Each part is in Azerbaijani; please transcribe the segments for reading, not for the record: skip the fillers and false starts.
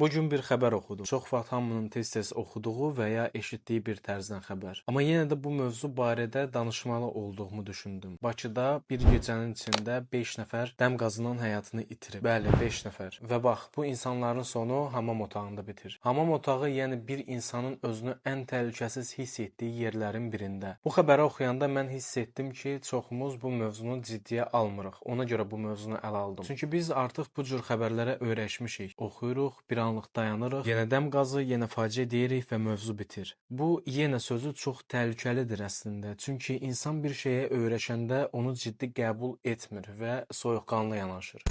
Bu gün bir xəbər oxudum. Çox vaxt hamının tez-tez oxuduğu və ya eşitdiyi bir tərzdən xəbər. Amma yenə də bu mövzu barədə danışmalı olduğumu düşündüm. Bakıda bir gecənin içində 5 nəfər dəm qazından həyatını itirib. Bəli, 5 nəfər. Və bax, bu insanların sonu hamam otağında bitir. Hamam otağı, yəni bir insanın özünü ən təhlükəsiz hiss etdiyi yerlərin birində. Bu xəbəri oxuyanda mən hiss etdim ki, çoxumuz bu mövzunu ciddiyə almırıq. Ona görə bu mövzunu ələ aldım. Çünki biz artıq bu cür xəbərlərə öyrəşmişik. Oxuyuruq, bir anlıq dayanırıq, yenə dəm qazı, yenə faciə deyirik və mövzu bitir. Bu yenə sözü çox təhlükəlidir əslində. Çünki insan bir şeyə öyrəşəndə onu ciddi qəbul etmir və soyuqqanlı yanaşır.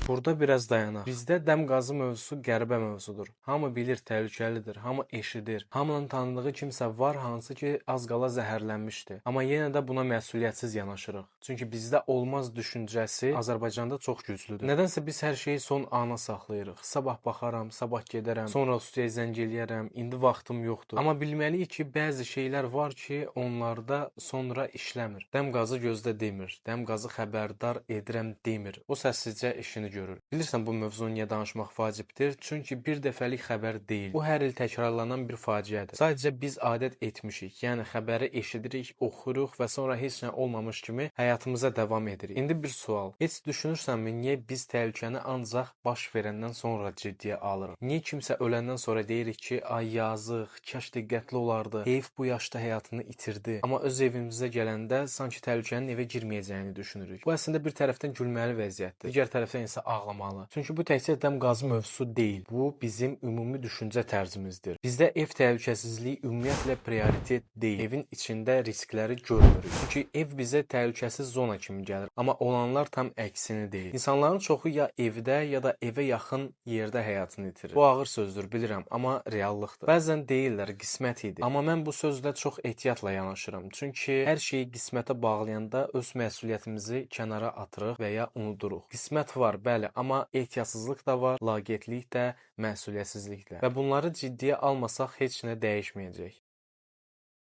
Burada biraz dayanaq. Bizdə dəm qazı mövzusu qəribə mövzudur. Hamı bilir təhlükəlidir, hamı eşidir. Hamının tanıdığı kimsə var hansı ki az qala zəhərlənmişdi. Amma yenə də buna məsuliyyətsiz yanaşırıq. Çünki bizdə olmaz düşüncəsi Azərbaycanda çox güclüdür. Nədənsə biz hər şeyi son ana saxlayırıq. Sabah baxaram, sabah gedərəm, sonra ustaya zəng eləyərəm, indi vaxtım yoxdur. Amma bilməliyik ki, bəzi şeylər var ki, onlarda sonra işləmir. Dəm qazı gözlə demir, dəm qazı xəbərdar edirəm demir. O səssizcə işini görür. Bilirsən bu mövzunu niyə danışmaq vacibdir? Çünki bir dəfəlik xəbər deyil. Bu hər il təkrarlanan bir faciədir. Sadəcə biz adət etmişik. Yəni xəbəri eşidirik, oxuyuruq və sonra heç nə olmamış kimi həyatımıza davam edirik. İndi bir sual. Heç düşünürsənmi niyə biz təhlükəni ancaq baş verəndən sonra ciddiyə alırıq? Niyə kimsə öləndən sonra deyirik ki, ay yazıq, kaş diqqətli olardı, heyf bu yaşda həyatını itirdi. Amma öz evimizə gələndə sanki təhlükənin evə girməyəcəyini düşünürük. Bu əslində bir tərəfdən gülməli vəziyyətdir, digər tərəfdən isə ağlamalı. Çünki bu təkcə dəm qazı mövzusu deyil. Bu bizim ümumi düşüncə tərzimizdir. Bizdə ev təhlükəsizliyi ümumiyyətlə prioritet deyil. Evin içində riskləri görmürük. Çünki ev bizə təhlükəsiz zona kimi gəlir. Amma olanlar tam əksini deyir. İnsanların çoxu ya evdə, ya da evə yaxın yerdə həyatını itirir. Bu ağır sözdür, bilirəm, amma reallıqdır. Bəzən deyirlər qismət idi. Amma mən bu sözlə çox ehtiyatla yanaşıram. Çünki hər şeyi qismətə bağlayanda öz məsuliyyətimizi kənara atırıq və ya unuduruq. Qismət var, bəli, amma ehtiyatsızlıq da var, laqeydlik də, məsuliyyətsizlik də. Və bunları ciddiyə almasaq heç nə dəyişməyəcək.